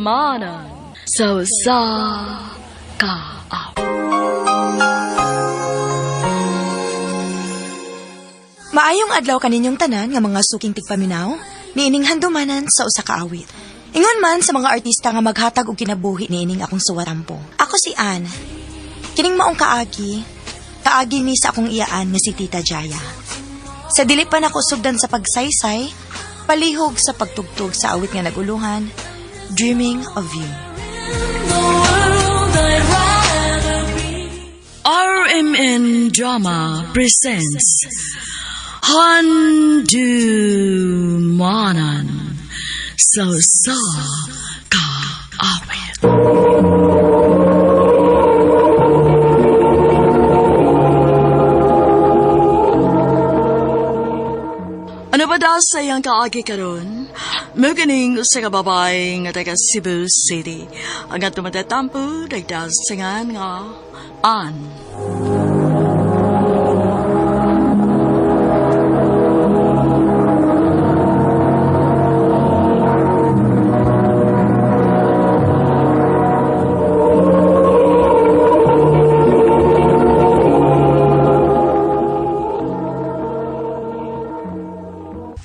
Handumanan sa usa ka awit. Maayong adlaw kaninyong tanan nga mga suking tigpaminaw, niining handumanan sa usa ka awit. Ingon man sa mga artista nga maghatag og kinabuhi niining akong suwatampo. Ako si Ann. Kining maong kaagi, kaagi ni sa akong iyaan nga si Tita Jaya. Sa dili pa nako sugdan sa pagsaysay, palihog sa pagtugtog sa awit nga naguluhan, Dreaming of You. RMN Drama presents Handumanan sa usa ka awit. Ano ba daw sa iyang kaagi karon? Muganing usa ka babae nga taga Cebu City. Ang atong matatampo nagdasingan nga Ann.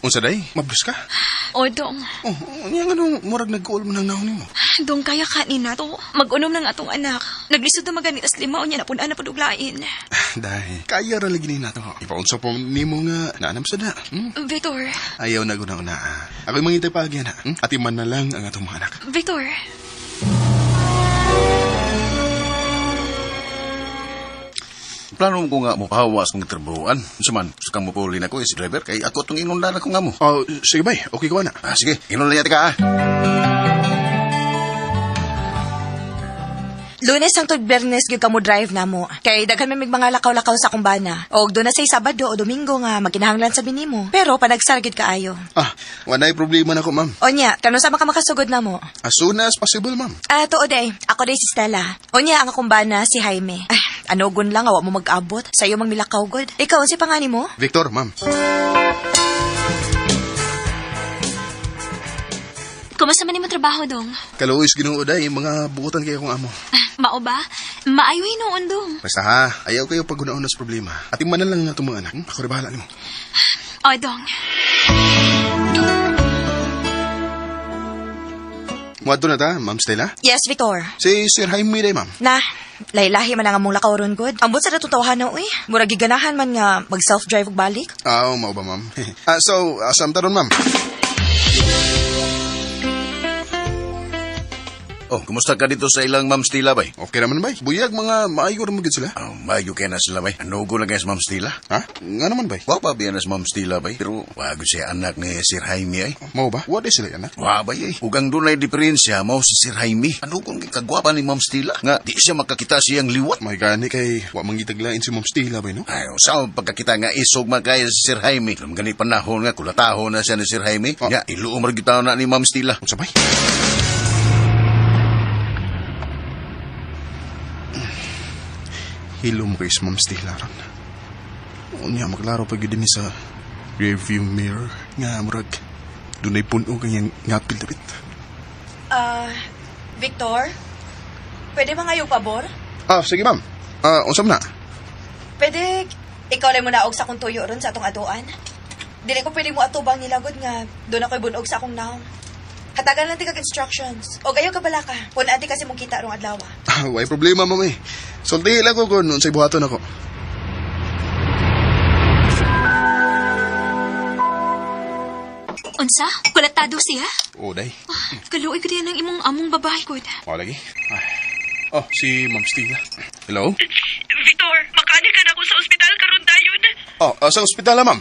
Unsa day? Mablos ka? O, dong. Oh, niya nga nung murag nagkuol mo ng naon nimo. Dong, kaya ka ni nato. Mag-unom ng atong anak. Naglisod na maganitas lima o niya napunan na paduglain. Day, kaya ra lagi ni nato. Ipaunsa po nimo nga naanam sa da. Hmm? Victor, Ayaw na guna una. Ako'y mangintay pa agyan ha. Hmm? Atiman na lang ang atong mga anak. Victor. Plano ko nga mo pahawas kong trabahoan. Unsa man, gusto kang mupuli na ko si driver kay ako tong inundan ako nga mo. Oh, sige bay, okay ko na. Ah, sige, inundan niya ka ah. Lunes hangtod Biyernes gyud ka mo drive namo. Kay daghan man mig mga lakaw-lakaw sa kumbana. Og doon na say Sabado o Domingo nga magkinahanglan sa binimo. Pero panagsar gyud kaayo. Ah, walay problema na ko, ma'am. Onya, kano sa ka makasugod namo? As soon as possible, ma'am. Ah, tuod eh. Ako day si Stella. Onya, ang akong bana si Jaime. Ay, ano gun lang, awa mo mag-abot. Sa iyo mang milakaw god. Ikaw, unsi pangani mo? Victor, ma'am. Kumusta man imo trabaho, dong? Kaluoy sa Ginoo day, mga buotan kayo kong amo. Mao ba? Maayo hinuon, dong. Basta ha, ayaw kayo paghunaon sa problema. Atiman na lang ang atong mga anak. Hmm? Ako rin bahala nimo. O, dong. Muadto na ta, ma'am Stella. Yes, Victor. Si Sir Jaime day, ma'am. Na, lahi-lahi man ang among lakaw ron god. Ambot sa datong tawahan na, uy. Murag giganahan man nga mag-self-drive ug balik. Ah, mao ba, ma'am? Ah, so, asam ta ron, ma'am? Oh, kumusta ka dito sa ilang Ma'am Stila bay? Okay naman, bay. Buyag mga maayo ra mo gid sila. Oh, maayo kay na sila bay. Ano ko lang kay sa Ma'am Stila? Ha? Nga naman, bay. Wa pa biya na sa Ma'am Stila bay. Pero wa gyud siya anak ni Sir Jaime ay. Mao ba? Wa day sila anak. Wa bay ay. Ug ang dunay diferensya mao si Sir Jaime. Ano kung kagwapa ni Ma'am Stila? Nga di siya makakita siyang liwat. May gani kay wa mangitaglain si Ma'am Stella bay no? Ay, sa pagkakita nga isog man kay si Sir Jaime. Alam gani panahon nga kulatahon na siya ni Sir Jaime. Oh. Nya iluom ra gyud na ni Ma'am Stila. Unsa bay? Hilom kay si Ma'am Stella ron. Unya maglaro pa gyud ni sa rearview mirror nga murag dunay puno kang ngapil dapit. Ah, Victor? Pwede ba nga yung pabor? Ah, sige ma'am. Ah, unsa man na? Pwede, ikaw lang muna og sa akong tuyo ron sa atong aduan. Dili ko pwede mo atubang nilagod nga doon ako'y bunog sa akong naong. Hatagan lang ti kag instructions. O gayo ka bala ka. Kun ati kasi mong kita rong adlaw. Ah, way problema ma'am eh. Sulti lang ko kun unsay buhaton ako. Unsa? Kulatado siya? Oh, day. Kaluoy ko din ang imong among babae, god. Wa lagi. Ah. Oh, si Ma'am Stella. Hello? Victor, makani ka na ako sa ospital karon dayon. Oh, sa ospital ma'am.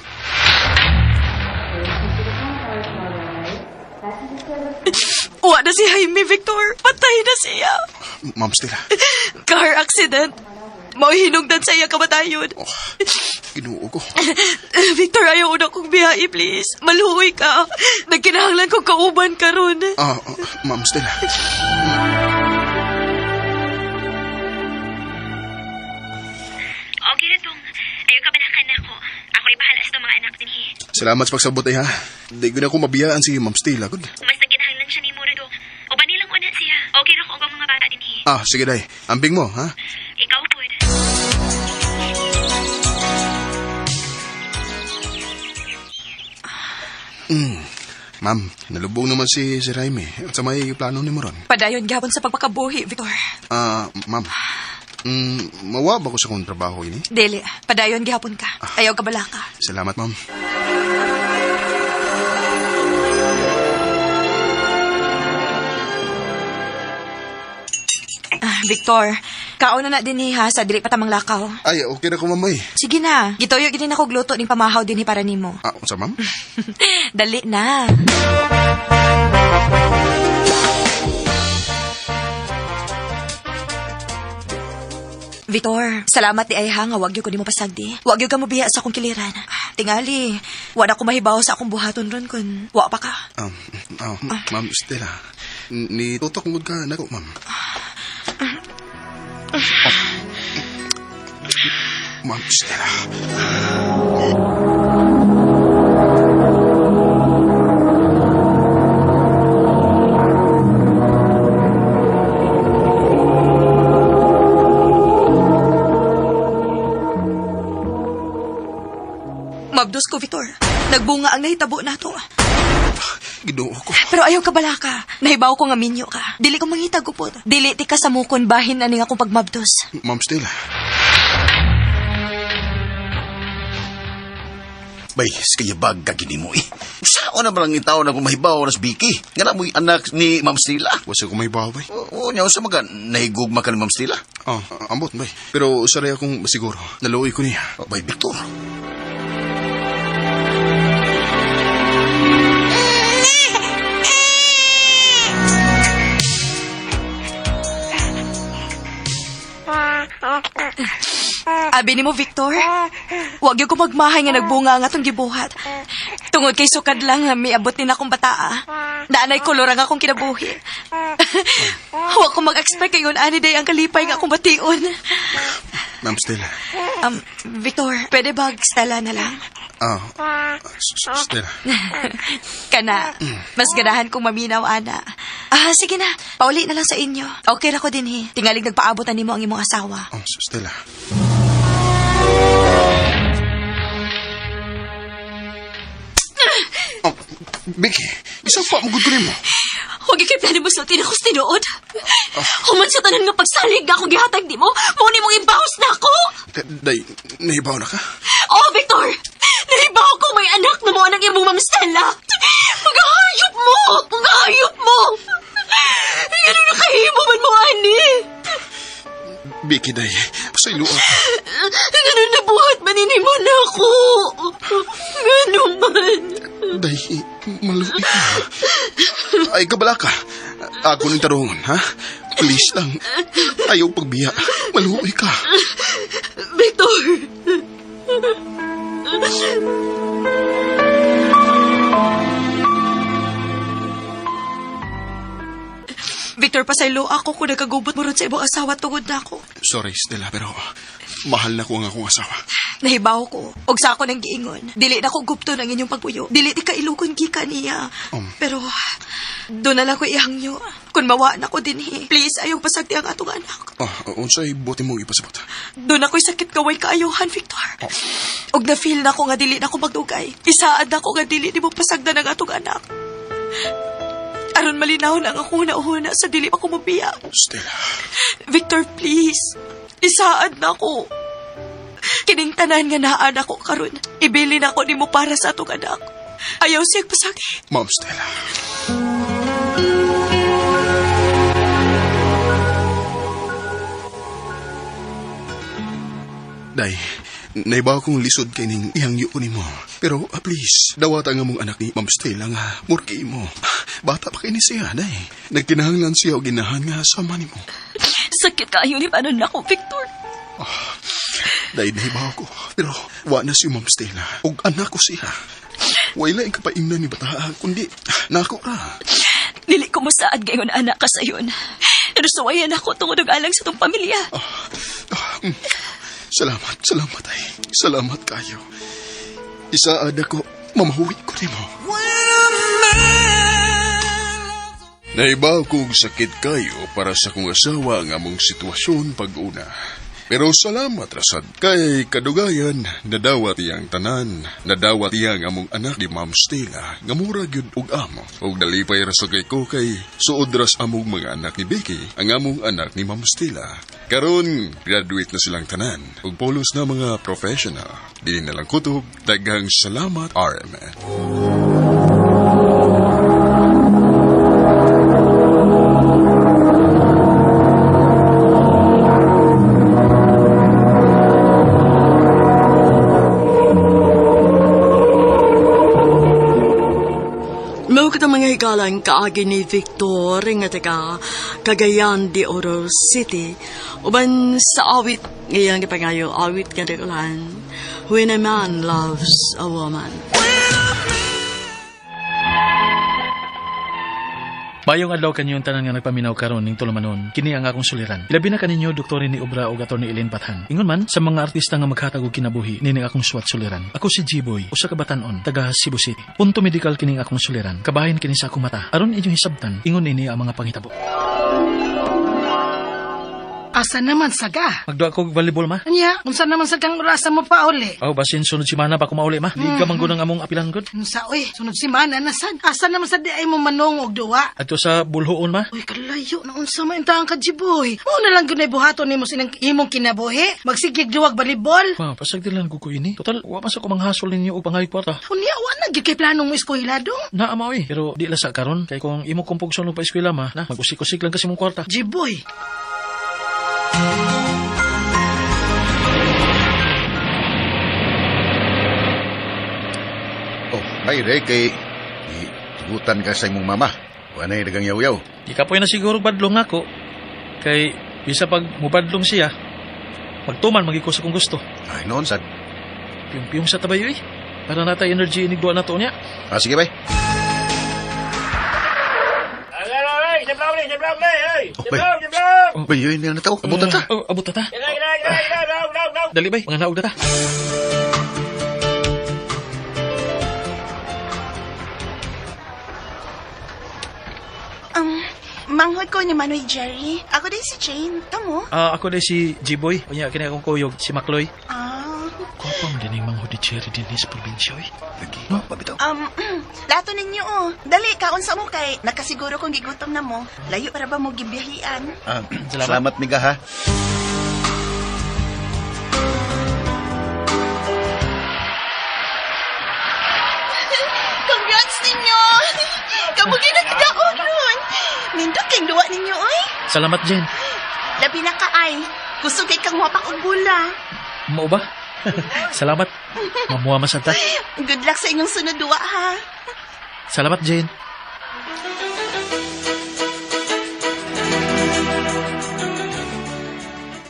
Wa na si Jaime, Victor. Patay na siya. Ma'am Stella. Car accident. Mao hinungdan sa iya kamatayon. Oh, Ginoo ko. Victor, ayaw na kong biyahe, please. Maluoy ka. Nagkinahanglan kong kauban karon. Ah, ah, Ma'am Stella. Okay na, dong. Ayaw ka balakan ako. Ako ay bahala sa mga anak dinhi. Salamat sa pagsabot ay ha. Di ko na ako mabiyaan si Ma'am Stella. Good. Mas nagkinahanglan siya nimo Redo. Uban nilang una siya. Okay ra ko og ang mga bata dinhi. Ah, sige day. Ambing mo, ha? Ikaw pud. Ma'am, nalubog naman si Sir Jaime. Sa may plano ni mo ron. Padayon gapon sa pagpakabuhi, Victor. Ah, ma'am. Mawa ba ko sa kong trabaho ini? Dili, padayon gihapon ka. Ayaw ka balaka. Salamat, ma'am. Ah, Victor, kaon na na din ha sa dili pa tamang lakaw. Ay, okay na ko, ma'am. Ay. Sige na, gituyo gid ako gluto ning pamahaw dinhi para nimo. Ah, unsa, ma'am? Dali na. Victor, salamat di ay ha nga wag gyud ko nimo pasagdi. Wag gyud ka mobiya sa akong kiliran. Tingali, wa na ko mahibaw sa akong buhaton ron kun wa pa ka. Ma'am Stella, ni tutok mo ka nako, ma'am. Oh. Ma'am Stella. Mabdos ko, Victor. Nagbunga ang nahitabo nato. Ginoo ko. Pero ayaw ka balaka. Nahibaw ko nga minyo ka. Dili ko mangita gupot. Dili ti ka sa mukon bahin aning akong pagmabdos. Ma'am Stella. Bay, kaya bag kagini mo eh. Saan na ba lang itaw na kung mahibaw na Vicky? Nga na mo'y anak ni Ma'am Stella. Wasa ko may baway. Oo, niya, sa mga nahigugma ka ni Ma'am Stella. Oh, ambot, bay. Pero saray akong siguro. Naluoy ko niya. Oh, bay, Victor. Abi nimo, Victor. Wag gyud ko magmahay nga nagbunga ang atong gibuhat. Tungod kay sukad lang nga miabot ni akong bataa. Naanay kolor ang akong kinabuhi. Wa ko mag-expect kayon ani day ang kalipay nga akong bation. Ma'am Stella. Victor, pwede ba Stella na lang? Ah, Stella. Kana, mas ganahan kong maminaw, ana. Ah, sige na. Pauli na lang sa inyo. Okay ra ko din, he. Tingalig nagpaabot na nimo ang imong asawa. Oh, Stella. Oh, Vicky, isang pa, magod ko rin mo. Huwag ikay plano mo sulti na ko sa tinuod. Human sa tanan nga pagsalig nga akong gihatag nimo, mo ni mong ibahos na ako. Day, nahibaw na ka? Oh, Victor! Nahibaw ko may anak na mo ang imong Ma'am Stella. Magahayop mo! Magahayop mo! Ano nakahimo man mo, ani? Vicky, day, pasaylo ako. Ano nabuhat man mo na ako? Ano man? Day, maluwi ka. Ay, kabala ka. Ako ng tarungan, ha? Please lang. Ayaw pagbiya. Maluwi ka. Victor! Victor, pasaylo ako kung nagkagubot mo ron sa imong asawa tungod na ako. Sorry, Stella, pero mahal na ko ang akong asawa. Nahibaw ko. Og sa ako nang giingon. Dili na ko gupto ng inyong pagpuyo. Dili ti kailukon gika niya. Pero, doon na lang ko ihangyo. Kung mawa na ko din, he. Please, ayaw pasagdi ang atong anak. Oh, unsay buti mo ipasabot. Doon ako'y sakit kaway kaayuhan, Victor. Og na-feel na ko nga dili na ko magdugay. Isaad na ko nga dili ni mo pasagdan ang atong anak. Aron malinaw na ang akong nauna sa dili pa ko mabiya. Stella, Victor, please. Isaad na ko. Kining tanan nga naan ako karon. Ibili na ko nimo para sa atong anak. Ayaw siya pasagi. Ma'am Stella. Day, naiba akong lisod kay ning ihangyo ko nimo. Pero please, dawata nga mong anak ni Ma'am Stella nga murki mo. Bata pa kay ni siya, day. Nagkinahanglan siya og ginahan nga sama nimo. Sakit kaayo ni panon na ako, Victor. Day, nahibaw ko. Pero wa na si Ma'am Stella. Og anak ko siya. Wala ang kapaingnan ni bata, kundi nako ra. Dili ko mosaad gayon anak ka sayon. Pero suwayan ako tungod og alang sa tong pamilya. Salamat, salamat ay. Salamat kayo. Isaad ako, mamahuwi ko nimo. Naibaw kong sakit kayo para sa kong asawa ang among sitwasyon pag-una. Pero salamat rasad kay kadugayan nadawat iyang tanan, nadawat iyang among anak ni Ma'am Stella nga mura gyud og amo. Og nalipay ra sa kay ko kay suod ras among mga anak ni Becky ang among anak ni Ma'am Stella. Karon graduate na silang tanan ug pulos na mga professional. Dili na lang kutob, daghang salamat RMN. Mao katong mga higalang kaagi ni Victor nga taga Cagayan de Oro City. Uban sa awit ngayang gipangayo awit nga dakulan. When a man loves a woman. Mayong adlaw kanyong tanan nga nagpaminaw karon ning tulumanon. Kini ang akong suliran. Ilabi na kaninyo doktor ni Obra ug attorney Elaine Bathan. Ingon man sa mga artista nga maghatag og kinabuhi nining akong suwat suliran. Ako si G-Boy, usa ka batan-on taga Cebu City. Punto medical kining akong suliran. Kabahin kini sa akong mata. Aron inyong hisabtan, ingon ini ang mga panghitabo. Asa naman saga? Magduwa kog volleyball ma. Anya, unsa naman sagang orasa mo pa uli? Aw basin sunod semana pa ko mauli ma. Di ka man ang among apilan gud. Unsa oy, sunod semana na sad. Asa naman sa di ay mo manong og duwa? Adto sa Bulhoon ma. Uy, kalayo na unsa man intahan ka, Jiboy. Mao na lang gyud buhaton nimo sinang imong kinabuhi. Magsigig duwag balibol. Ma, pasag lang ko ini. Total, wa man sa ko manghasol ninyo og pangayog kwarta. Unya wa na gyud kay planong mo eskwela dong. Naa ma oy, pero di la sa karon kay kung imo kong pugson og pa-eskwela ma, na mag-usik-usik lang kasi mong kwarta. Jiboy. Oh, bay re kay tugutan ka sa imong mama. Wa nay dagang yaw-yaw. Ikapoy na siguro badlong nako. Kay bisa pag mubadlong siya, magtuman magiko sa kung gusto. Ay noon sad. Piyong-piyong sa tabayo eh. Para natay energy inigduwa na to niya. Ah, sige bay. Oh, bay. Oh. Bay, yun na tao. Abutan ta. Oh, abutan ta. Dali bay, mga naog na ta. Manghod ko ni Manoy Jerry. Ako din si Jane. Tamo? Ah, ako na si G-Boy. Unya, kini akong kuyog, si Macloy. Ah. Gwapa man din yung manghod ni Cherry din sa probinsya eh. Lagi. No, pabitaw. Lato ninyo oh. Dali, kaon sa mo kay nakasiguro kong gigutom na mo. Layo para ba mo gibiyahian? Ah, Salamat. salamat miga ha. Congrats ninyo! Kamo ginagdaon ron. Nindot kayong duwa ninyo oy. Salamat, Jen. Labi na ka ay. Gusto kay kang wapak og bula. Mao ba? Salamat. Mamuha man sad ta. Good luck sa inyong sunod duwa ha. Salamat, Jane.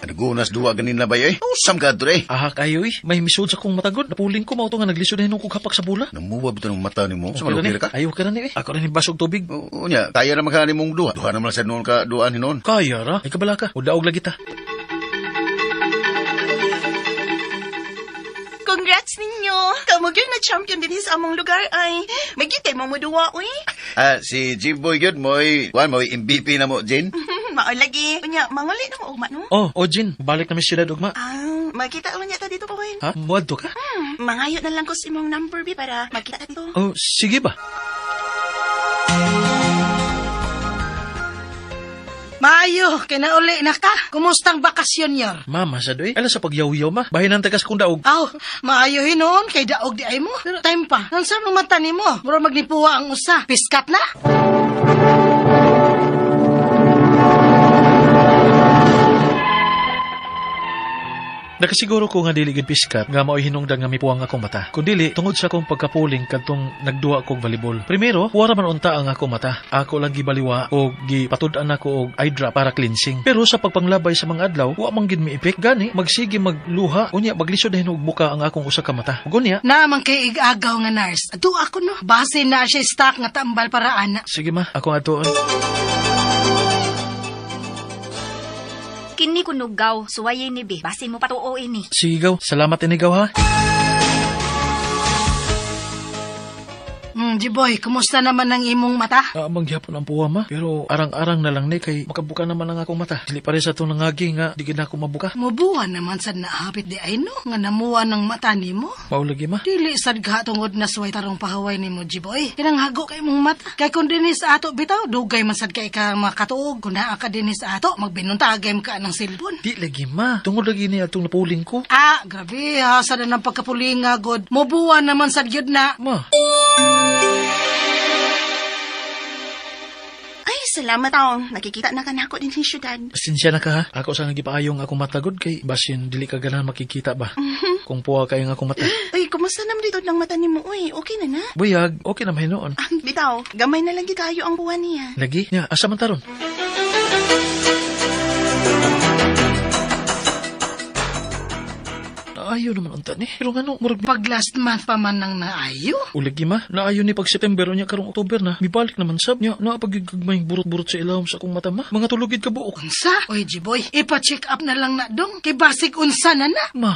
Nagunas duwa ganin na bay eh. Usam ka dre. Aha kayo eh. May misud sa kong matagod. Napuling ko mao to nga naglisod na hinong kog hapak sa bula. Namuwa bitaw ng mata nimo. Sa Okay ra ni. malupira ka? Ayaw ka na ni eh. Ako rin basog tubig. Oo nya, kaya na maghani mong duha. Duha naman sa noon ka duan hinon. Kaya ra. Ay kabala ka. Udaog lagi ta. Congrats ninyo! Kamo gyud na champion din sa among lugar ay. May gyud kay mo duwa oy. Ah, si Jimboy gyud mo'y kuan mo'y MVP na mo, Jane. Mao lagi. Unya, manguli na mo ugma no? Oh, oh Jin, balik na mi siyudad ugma. Ah, makita mo niya ta dito po. Ha? Muadto ka? Mangayo na lang ko sa imong number bi para makita to. Oh, sige ba? Maayo, kay nauli na ka. Kumusta ang bakasyon yor? Mama sa doy. Ala sa pagyaw-yaw ma. Bahin ang tagas kong daog. Aw, maayo hinon kay daog di ay mo. Pero time pa. Unsa nung mata nimo? Mura magnipuwa ang usa. Piskat na. Nakasiguro ko nga dili gid piskat nga mao'y hinungdan nga mipuwang akong mata. Kun dili tungod sa akong pagkapuling kadtong nagduwa kog volleyball. Primero, wara man unta ang akong mata. Ako lang gibaliwa og gipatud-an ako og eye drop para cleansing. Pero sa pagpanglabay sa mga adlaw, wa man gid miepek gani magsige magluha unya maglisod na hinuog buka ang akong usa ka mata. Ug unya, Naman kay igagaw nga nurse. Adu ako no. Base na siya stock nga tambal para ana. sige ma, ako atuon. Kini kunugaw, suwaye ni be, basin mo patuo ini. Sige gaw, salamat inigaw ha. Jiboy, kumusta naman ang imong mata? Naamang gihapon ang puwa, ma. Pero arang-arang na lang ni kay makabuka naman ang akong mata. Dili pare sa itong nangagi nga di gid na ako mabuka. Mubuwa naman sad naapit di ay no, nga namuwa ng mata nimo. Maulagi, ma. Dili sad ka tungod na suway tarong pahuway nimo, Jiboy. Kinang hago kay imong mata. Kay kung dinhi sa ato bitaw, dugay man sad kay ka makatuog. Kung naa ka dinhi sa ato, magbinunta agay ka ng cellphone. Di lagi, ma. Tungod lagi ni atong napuling ko. Ah, grabe ha, sa na ng pagkapulinga, god. Mubuwa naman sad gyud na. Ma. Ay, salamat taong. Nakikita na ka na ako din sa syudad. Pasensya na ka ha. Ako sa nga gipaayong akong matagod kay basin dili ka ganahan makikita ba. Kung puwa kayo nga akong mata. Uy, kumusta naman dito ng mata ni mo? Uy, okay na na? Buyag, okay na mahinoon. Ah, bitaw, gamay na lang tayo ang buwan niya. Lagi, nya, asa man taron? Naayo naman unta ni. Pero ngano, murag Pag last month pa man nang naayo. Uligi ma, naayo ni pag September niya karong October na. Mibalik naman sab niya, naapagigagmayng burot-burot sa ilawom sa akong mata ma. Mga tulugid ka buok. Unsa? Oy, Jiboy, ipa-check up na lang na dong. Kay basig unsa na na. Ma.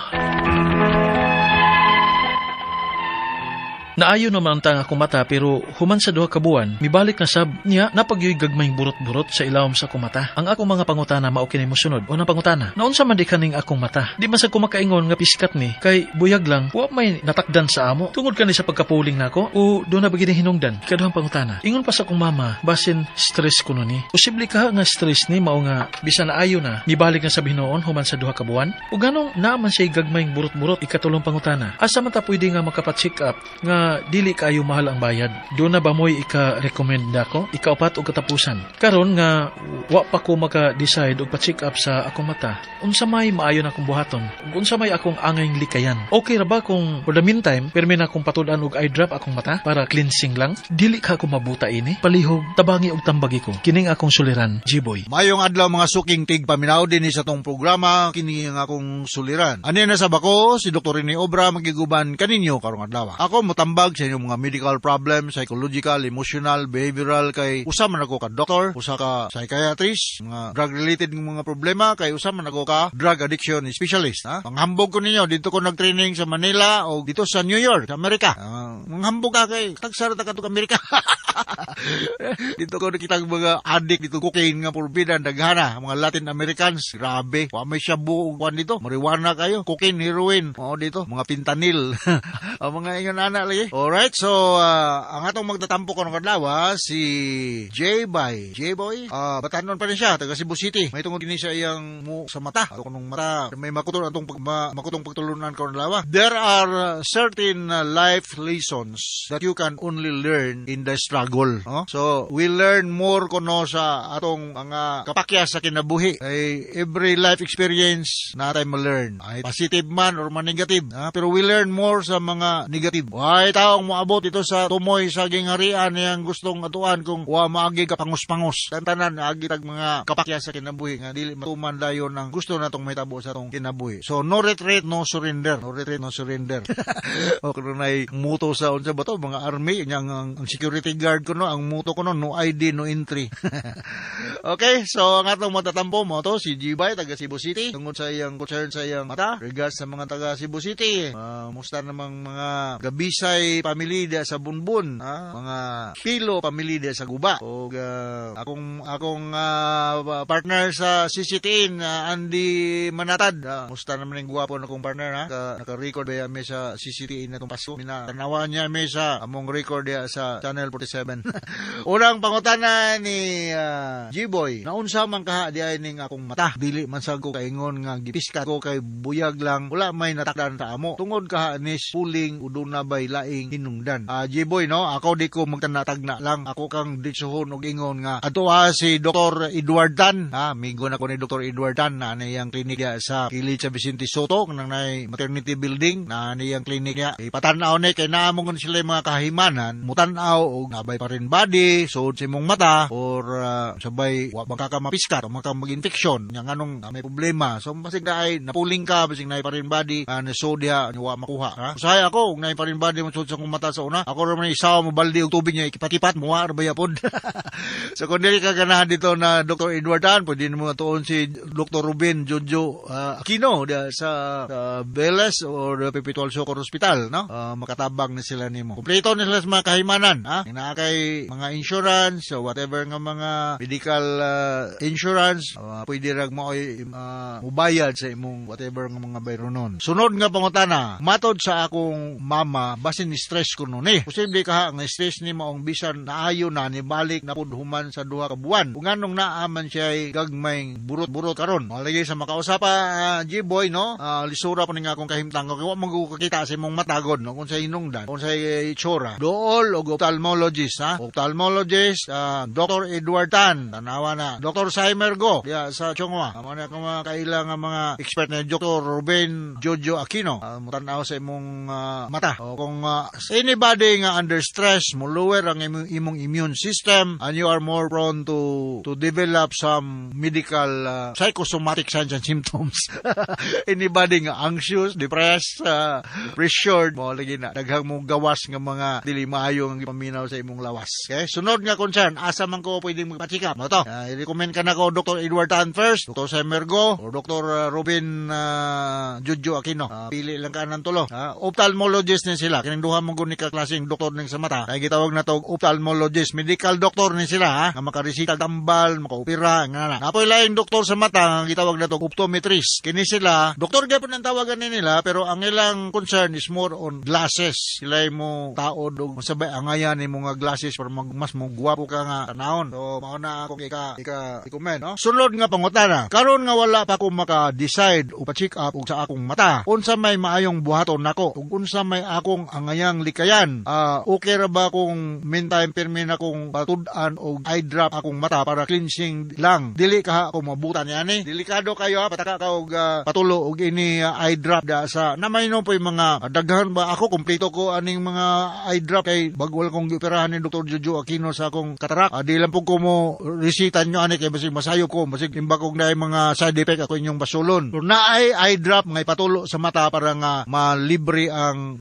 Naayo naman ang akong mata pero human sa duha ka buwan, mibalik na sab niya napagyoy gagmayng burot-burot sa ilawom sa akong mata. Ang akong mga pangutana mao kini mosunod. Unang pangutana, naunsa man di kaning akong mata? Di man sa kumakaingon nga piskat ni kay buyag lang wa may natakdan sa amo. Tungod kani sa pagkapuling nako o do na ba gid hinungdan? Ikaduhang pangutana, ingon pa sa akong mama, basin stress kuno ni. Posible ka nga stress ni mao nga bisan naayo na, mibalik na sa hinuon human sa duha ka buwan? O ganong naa man siya gagmayng burot-burot? Ikatulong pangutana, asa man ta pwede nga makapa-check up nga dili kaayo mahal ang bayad? Do na ba mo'y ika-recommend nako? Ikaupat og katapusan. Karon nga wa pa ko maka-decide og pa-check up sa akong mata. Unsa may maayo na akong buhaton? Ug unsa may akong angayng likayan? Okay ra ba kung for the meantime pirmi na akong patud-an og eye drop akong mata para cleansing lang? Dili ka ako mabuta ini. Palihog tabangi og tambagi ko. Kining akong suliran, G-boy. Mayong adlaw mga suking tigpaminaw din sa tong programa kini ang akong suliran. Ani na sa bako si Dr. Rene Obra magiguban kaninyo karong adlaw. Ako motambag sa inyong mga medical problems, psychological, emotional, behavioral kay usa man ako ka doktor, usa ka psychiatrist, mga drug related ng mga problema kay usa man ako ka drug addiction specialist, ha. Panghambog ko ninyo dito ko nag-training sa Manila o dito sa New York, sa Amerika. Manghambog ka kay tagsara ta kadtong Amerika. Dito ko nakita ang mga addict dito cocaine nga purbidan daghana mga Latin Americans, grabe wa may shabu ug kwan dito, marijuana kayo, cocaine, heroin, mao dito mga fentanyl. Ang mga ingon ana lagi. Alright, so ang atong magtatampo karong adlaw si J-Boy. J-Boy, batanon pa rin siya, taga Cebu City. May tungod kini sa iyang mo sa mata. Ato kunong mata may makuton atong pag, makutong pagtulunan karong adlaw. There are certain life lessons that you can only learn in the struggle, no? So we learn more kuno sa atong mga kapakyas sa kinabuhi. Ay every life experience na tayo ma-learn. Ay positive man or man negative, ha? Pero we learn more sa mga negative. Ay taong moabot ito sa tumoy sa gingharian niyang gustong atuan kung wa maagi ka pangos-pangos. Tantanan agi tag mga kapakyas sa kinabuhi nga dili matuman dayon ang gusto natong mahitabo sa atong kinabuhi. So no retreat, no surrender. No retreat, no surrender. O kanunay muto sa unsa ba to mga army nya ang security guard ko no, ang muto ko no, no ID, no entry. Okay, so ang atong matatampo mo to si G-Bay taga Cebu City tungod sa iyang concern sa iyang mata. Regards sa mga taga Cebu City. Musta namang mga Gabisay family dia sa Bunbun, ha? Mga Pilo family dia sa Guba. Og akong akong partner sa CCTN, Andy Manatad. Musta naman yung gwapo na akong partner, ha? Naka-record ba mi sa CCTN na itong Pasko. Mina, tanawa niya mi sa among record diya sa Channel 47. Unang pangutana ni G-Boy, naunsa man kaha di ay ning akong mata? Dili man sad ko kaingon nga gipiskat ko kay buyag lang, wala may natakdan sa amo. Tungod kaha nis puling uduna bay laing hinungdan? G-Boy, no, ako di ko magtanatagna lang. Ako kang ditsuhon og ingon nga ato ha si Dr. Edward Tan. Ha, amigo na ko ni Dr. Edward Tan na niyang klinik niya sa kilid sa Vicente Soto nang nay maternity building na niyang klinik niya. Ipatan-aw ni kay naamong sila yung mga kahimanan, mutan-aw og nabay Nabay pa rin body, suod sa imong mata, or sabay, wa bang ka mapiskat, o maka mag-infection, nya nganong may problema. So, basig na ay, napuling ka, basig na foreign body, so diha, wa makuha. Ha? Usahay ako, kung na foreign body mo suod sa akong mata sa una, ako raman isaw mo baldi og tubig niya, ikipat-kipat, muha, ra ba yapon. So, kung dili ka ganahan dito na Dr. Edward Tan, pwede mo tuon si Dr. Ruben Jojo Aquino diha sa Velez or the Perpetual Succour Hospital, no? Makatabang ni sila nimo. Kompleto ni sila sa mga kahimanan, ha? Naa kay mga insurance o whatever nga mga medical insurance, pwede rag mo ay mubayad sa imong whatever nga mga bayronon. Sunod nga pangutana, matod sa akong mama, basin ni stress ko nun eh. Posible ka nga stress ni mo ang bisan naayo na ni balik na pud human sa 2 ka buwan. Kung anong naaman siya ay gagmay burot-burot karon. Malagay sa makausap pa G-boy, no? Lisura pa ni nga akong kahimtang kay wa man ko kakita sa imong matagod, no? Kung sa hinungdan, kung sa itsura. Dool og ophthalmologist, ha? Ophthalmologist, Dr. Edward Tan, tanawa na. Dr. Saimer Go, diya sa Chong Hua. Amo na akong mga kaila nga mga expert na Dr. Ruben Jojo Aquino. Mutanaw sa imong mata. O kung anybody nga under stress, mo lower ang imong immune system and you are more prone to develop some medical psychosomatic signs and symptoms. Anybody nga anxious, depressed, pressured, mo lagi na daghang mo gawas nga mga dili maayo ang gipaminaw sa imong lawas. Okay? Sunod nga concern, asa man ko pwedeng magpa-check up? Mo to. I-recommend ka na ko Dr. Edward Tan first, Dr. Semergo, or Dr. Robin Jojo Aquino. Pili lang ka ng tulo. Ophthalmologist ni sila. Kining duha mo guni ka klaseng doktor ning sa mata. Kaya gitawag na to ophthalmologist, medical doctor ni sila ha. Nga makaresita tambal, makaopera, nga na. Napoy laing doktor sa mata nga gitawag na to optometrist. Kini sila, doktor gyapon ang tawagan ni nila pero ang ilang concern is more on glasses. Sila mo taod og masabay angayan ni mga glasses para mas mo gwapo ka nga tanawon. So mao na akong ika recommend, no? Sunod nga pangutana. Karon nga wala pa ko maka-decide o pa-check up og sa akong mata. Unsa may maayong buhaton nako ug unsa may akong angayang likayan? Okay ra ba kung meantime pirmi na kong patud-an og eye drop akong mata para cleansing lang? Dili ka ako mabutan niya ni. Delikado kayo ha, pataka ka og patulo og ini eye drop da sa namay no po yung mga daghan ba ako kompleto ko aning mga eye drop kay bago wala kong gioperahan ni Dr. Jojo Aquino sa akong katarak. Di lang po ko mo resita nyo ani kay basig masayo ko, basig imbakog na yung mga side effect ako inyong basulon. So naay eye drop nga ipatulo sa mata para nga malibre ang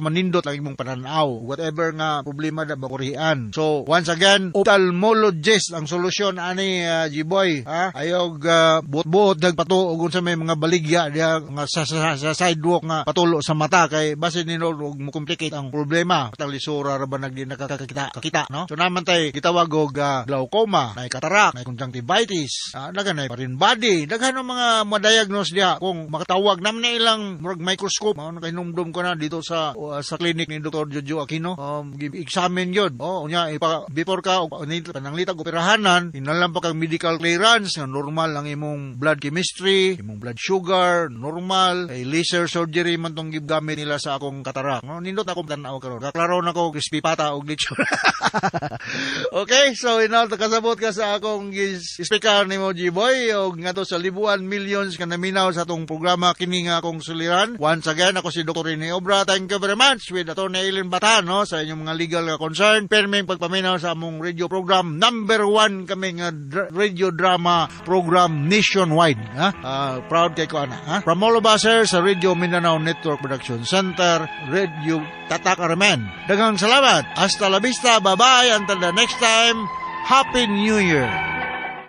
manindot ang imong pananaw. Whatever nga problema na bakurian. So once again, ophthalmologist ang solusyon ani, G-boy, ha? Ayog buot-buot nagpato og unsa may mga baligya diha nga sa sidewalk nga patulo sa mata kay basin nino og mo complicate ang problema. Patang lisura ra ba nagdi nakakakita kakita, no? So naman tay gitawag og glaucoma, nay cataract, nay conjunctivitis, daghan nay foreign body, daghan ng mga ma-diagnose diha kung makatawag naman na ilang murag microscope. Mao na kahinumdum ko na dito sa clinic ni Dr. Jojo Aquino. Examine yun. Oh, unya ipa, before ka pananglitag operahanan, inalam pa kang medical clearance nga normal ang imong blood chemistry, imong blood sugar, normal. Kay laser surgery man tong gigamit nila sa akong katarak. No, nindot akong tan-aw karon. Kaklaro na ko crispy pata og lechon. Okay, so inaw kasabot ka sa akong speaker nimo, G-Boy, og ngadto sa libuan millions ka naminaw sa atong programa kini nga akong suliran. Once again, ako si Dr. Rene Obra. Thank you very much with Atty. Eileen Batan, no, sa inyong mga legal nga concern. Perming pagpaminaw sa among radio program. Number one kami nga radio drama program nationwide. Ha? Proud kay ko ana. Ha? From all of us here sa Radio Mindanao Network Production Center, Radio Tatak Armen. Daghang salamat. Hasta la vista. Bye-bye. Until the next time. Happy New Year.